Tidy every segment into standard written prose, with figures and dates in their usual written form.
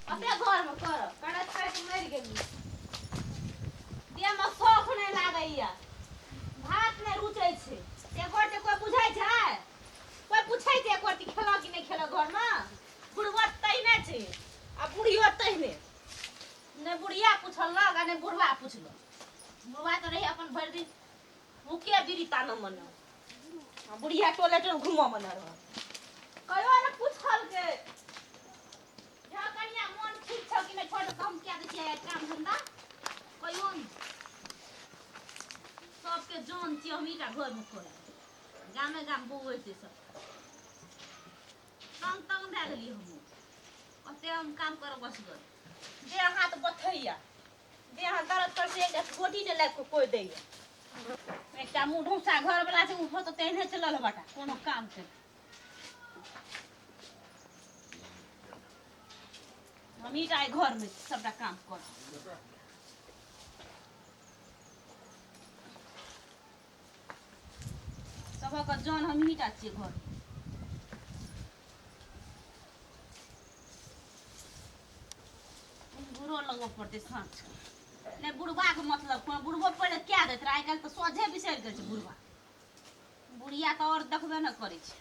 कते घरमे करब करैत करैत मरि गेली देहमे शौख नहि लागैया भात नहि रुचै छै एक गोटे कोइ बुझै छै कोइ पूछै छै एक गोटे खेलक कि नहि खेलक घरमे बुढ़बो तहिने छै आ बुढ़ियो तहिने नहि बुढ़िया पुछलक आ नहि बुढ़बा पुछलक बुढ़बा तऽ रहै अपन भरि दिन हुके बीड़ी तानऽ मने आ बुढ़िया टोले टोल घूमऽ मने रहल कहियो ने पुछलकै झा कनिया मोन ठीक छौ कि नहि छोड़ कम कए दै छियै काम धंधा कहियो नहि सबके जान छियै हमही टा घरमे करब गामे गाम बौऐतै सब तंग तंग भए गेलियै हमहूँ ओते हम काम करब असगर देह हाथ बथैया देह हाथ दर्द कर से एकटा गोटी नहि लागि कऽ कोइ दैया एकटा मुँह ढौसा घरवला छै ओहो तऽ तेहने चलल बटा कोनो काम के हमही टा एहि घरमे सबटा काम करब सबक जन हमही टा छियै घर बुढ़ो लगबऽ पड़तै साँझ नहि बुढ़बाके मतलब कोनो बुढ़बो पहिले कए दैत रहै आइ काल्हि तऽ सोझे बिसरि गेल छै बुढ़बा बुढ़िया तऽ आओर देखबे नहि करै छै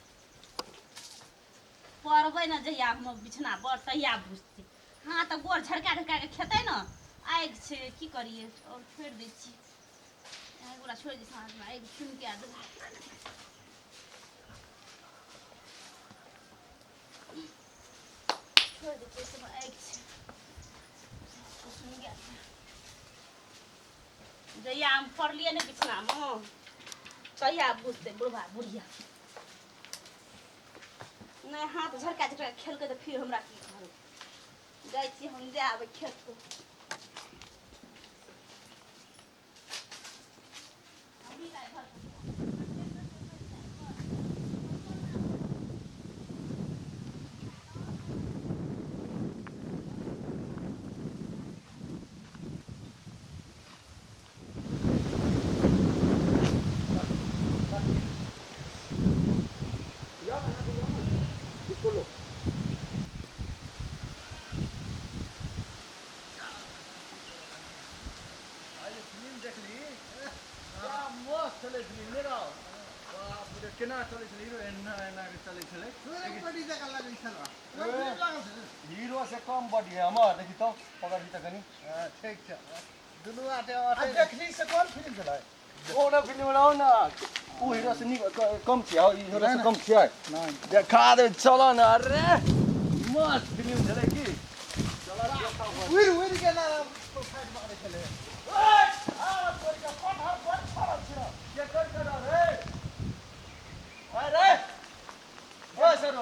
पड़बै ने जहिया हम बिछना पर तहिया बुझतै हँ तऽ गोर झड़का झड़का कऽ खेतै ने आगि छै की करियै आओर छोड़ि दै छियै आगि छोड़ि दै साँझमे आगि चुनका देबै छोड़ि दै छियै सब आगि छै सुनगा जहिया हम पड़लियै ने बिछनामे तहिया बुझतै बुढ़बा बुढ़िया नहि हाथ झड़का झड़का खेलकै तऽ फिर हमरा की कहबै जाइ छी हम दए आबै खेत आइ फिल्म देखली बड़ा मस्त छलै फिल्म नहि रौ बाप रे केना चलै छलै हीरो एना एना के चलै छलै बॉडी जकाँ लागै छल लागल छलै हीरो से कम बॉडी है हमर देखी तो पकड़ तऽ कनी हँ, ठीक छै दुनू आटे आटे देखली से कोन फिल्म छलै ओ ना फिल्म रहो ना ओ हीरो से नीक कम छियै ई हीरो से कम छियै नहि देखा दे चलो ना अरे मस्त फिल्म छलै की चलो देखा उड़ि उड़ि के ना फाइट मारै छलै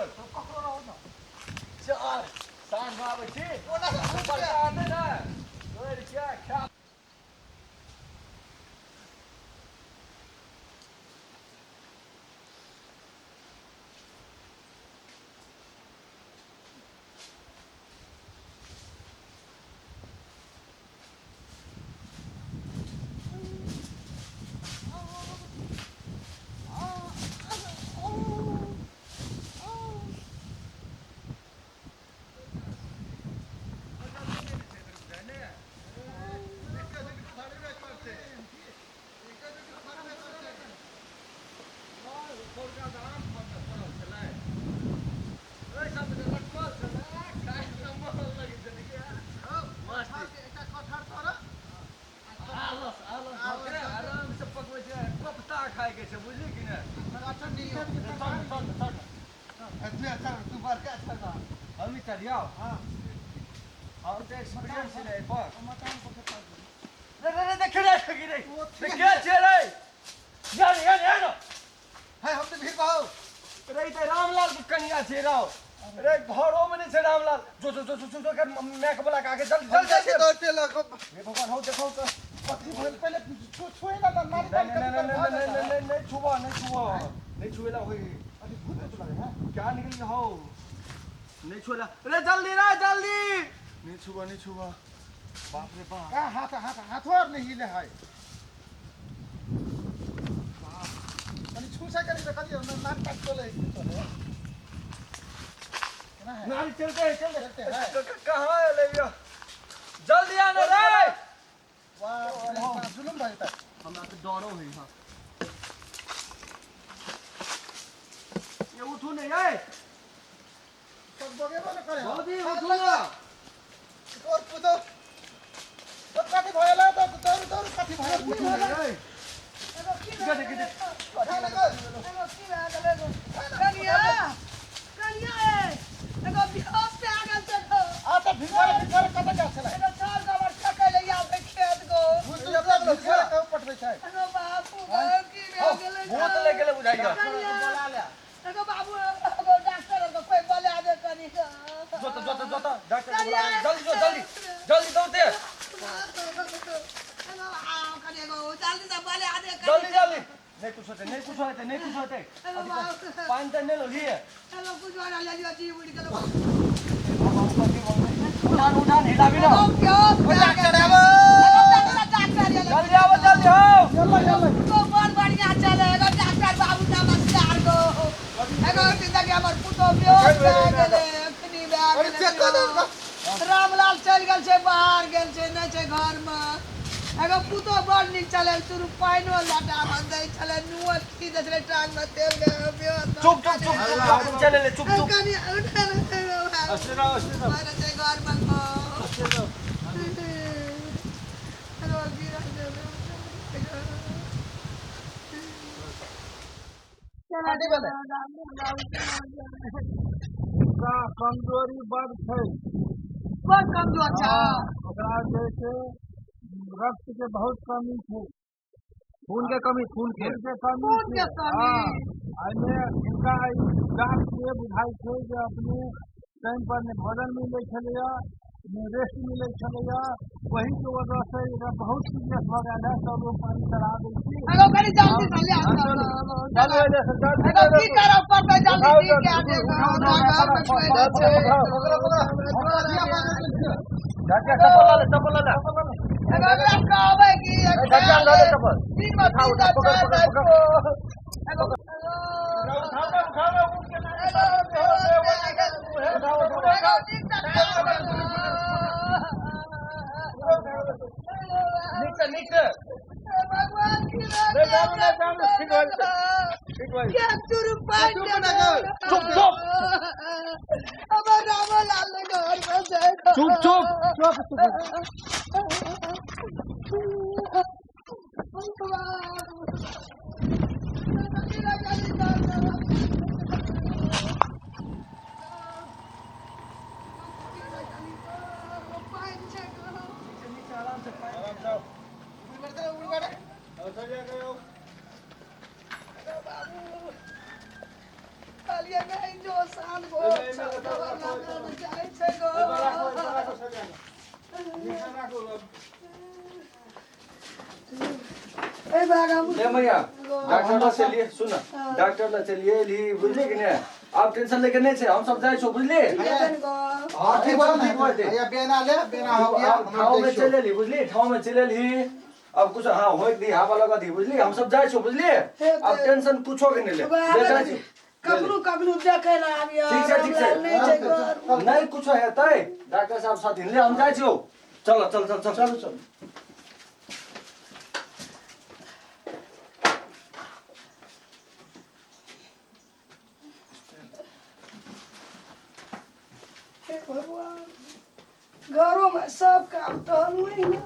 ककरो रहो ना ओना एकटा कटहर तोड़ आराम से पकबै छै कोफ्ता खायके छै बुझली कि नहि कटहर नहीं तू बड़का छह हम चढ़ियाओ हाँ हम तऽ एक्सपीरियंस छै एहि पर मकान पर के रे रे रे देख रे देख रे के छै रे यार यार यार है हम तऽ भीड़ भाव रे तऽ रामलाल के कनिया छै राव रे घरो में नहीं छै रामलाल जो जो जो जो जो कर मैक बोला के आगे जल्दी हम जल्दी जाइ जल्दी दौड़ते लग हे भगवान हो देखो तो कथी भेल पहिले छुए ना मारी नहीं नहीं नहीं नहीं नहीं नहीं नहीं नहीं छुआ नहीं छुआ नहीं छुएला होई अरे भूत तो लगे है क्या निकल हो नहीं छुएला रे जल्दी रे जल्दी नहीं छुआ नहीं छुआ बाप रे बाप का हाथ हाथ हाथो आर नहीं हिले है कनि छूसा करि तऽ कनि नाक ताक चले चले नारी चलते हैं चलते चलते हैं। कहाँ है ले लियो जल्दी आना रे वाह जुलुम भऽ जेतै हमरा तऽ डरो होइ हँ ये उठू नहीं रे सब बगेबो ने करे भौजी उठू ना तोर पुतो तो कथी भऽ गेलै तऽ दौड़ दौड़ कथी भऽ गेलै उठू नहीं रे उठा ने गो। कनिया कनिया ए एगो बिहोश पे आ गेल छै गो। आ तऽ भिनसरे भिनसरे कतऽ जाइ छलै एगो चार गोबर ठकै ले आबै खेत गो। भूत लगलो भिनसरे कहूँ पठबै छै एगो बापू गो की भए गेलै भूत ले गेलै बुझाइया कनिया बोला ले एगो बाबू एगो डॉक्टर एगो कोइ बोला दे कनी गो। जोत जोत जोत डॉक्टर के बुला जल्दी जो जल्दी जल्दी दौड़ते एगो आओ कनी एगो जल्दी से बोला दे कनी। जल्दी जल्दी नहीं कुछ होते नहीं कुछ होते नहीं कुछ होते एगो बाबू पानी तो नहीं लोगी है एगो कुछ वाला ले लियो जी उड़ गेलो। उठान उठान हिला भी ना एगो बिहोश पे आ गेल। डॉक्टर आबो एगो डॉक्टर आएल। जल्दी आओ जल्दी आओ चल चल तो बड़ बढ़िया चले एगो डॉक्टर बाबू नमस्कार गो एगो जिंदगी हमर पुतो बेहोश भए गेलै अखनी भए अरे गेलै चेक कऽ दे बेहोश। रामलाल चलि गेल छै बाहर गेल छै नहि छै घरमे एगो पुतो बड़ नीक चले शुरू पानिओ लटा मे दै छलै नुओ खी दै छलै टांग मे तेल गए बेहोश भए चुप चुप चुप चुप चले ले चुप चुप कनि उठल असली रहो असली रहो मरै छै घरमे गो रोगी कथी भेलै ओकरा कमजोरी बड छै बड़ कमजोर छै ओकरा जे छै रक्त के बहुत कमी छै खून के कमी खून के खून के कमी खून के छै कमी। हँ एहिमे हिनका ई जाँच के बुझाइ छै जे अपने टाइम पर नहि भोजन मिलै छलैया नहि रेस्ट मिलै छलैया ओहिके वजह से एकरा बहुत सीरियस भऽ गेल है सब लोग पानी चढ़ा दै छी एगो कनि जल्दी से ले हाँ, चलू। चलू एने से, जल्दी एगो चलू। की करब पड़तै जल्दी उठाउ, ठीक कए उठाउ, दे उठाउ, हमरा उठाउ, घरमे कोइ नहि उठाउ, छै उठाउ, ओकरा बोला ओकरा दिया मांगे छै डॉक्टर चप्पल ला ले चप्पल ला ले एगो एकरा कहबै कि डॉक्टर ला ले चप्पल दिनमे उठाउ, तीन टा पकड़, चारि पकड़, टा पकड़। को। एगो उठाउ ना, उठाउ ना, उठ के ना, एगो उठाउ, उठाउ, एगो तीन टा नीचे नीचे भगवान की नहीं, जानु ना, जानु, ठीक भऽ जेतै। ठीक भऽ जेतै। चुप ना गो। चुप चुप हमर रामलाल ने घर में छै चुप चुप चुप, चुप। आराम से आओ। उड़ बैठे उड़ बैठे आओ, चलिए गए आओ। एहिपर राखू, एहिपर राखू, सरिया कऽ। नीचा राखू, अब। ले मैया डॉक्टर ला चलिए सुन डॉक्टर ला चलिए ली बुझली कि नहीं आप टेंशन लेके नहीं छे हम सब जाइ छो बुझली हां ठीक ठीक बा, ठीक बा, भऽ ठीक। भैया बेना ले बेना हो गया अब ठाव में चले ली बुझली ठाव में चले ली अब कुछ हाँ होई दी हवा लगा दी बुझली हम सब जाइ छो बुझली अब टेंशन कुछो के नहीं ले ले जाइ छो कखनो कखनो देखे ला आबियो ठीक छै, ठीक छै। नहि छै घर नहीं कुछो हेतै डॉक्टर साहब साथ ले हम जाइ छियौ चलो चल चल चल चलू चलू हे भगवान घरों में सब काम टहल हुए ना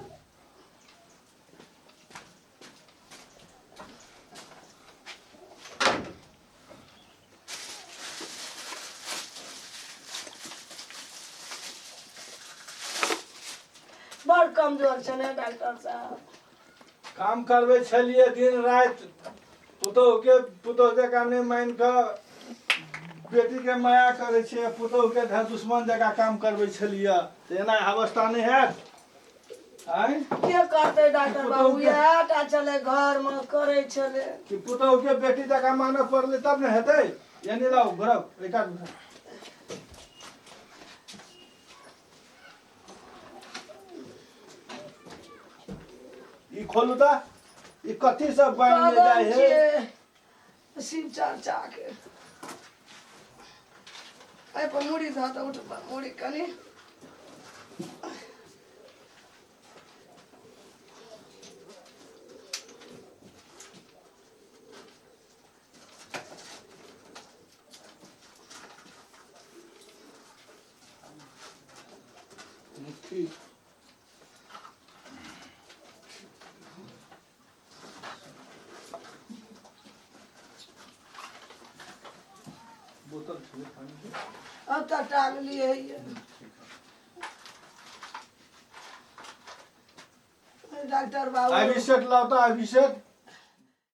बड़ कमजोर छै ने डॉक्टर साहब काम करबै छलियै दिन राति पुतोहुके पुतोहु जकाँ नहि मानि कऽ बेटीके माया करै छियै पुतोहुके धर दुश्मन जकाँ काम करबै छलियै तऽ एना अवस्था नहि हैत आँय के करतै डॉक्टर बाबू पुतोहुके इएह टा छलै घरमे करै छलै कि पुतोहुके बेटी जकाँ मानऽ पड़लै तब ने हेतै एने लाउ घुराउ एकाध घुराउ। ई खोलू तऽ ई कथी सब बनि जाइ कदम है छियै शिव चर्चा के एहि पर मुड़ी धऽ तऽ उठ मुड़ी कनि। मुट्ठी बोतल छलै पानी के। अब तऽ टांगलियै। डॉक्टर बाबू, अभिषेक लाओ तो अभिषेक।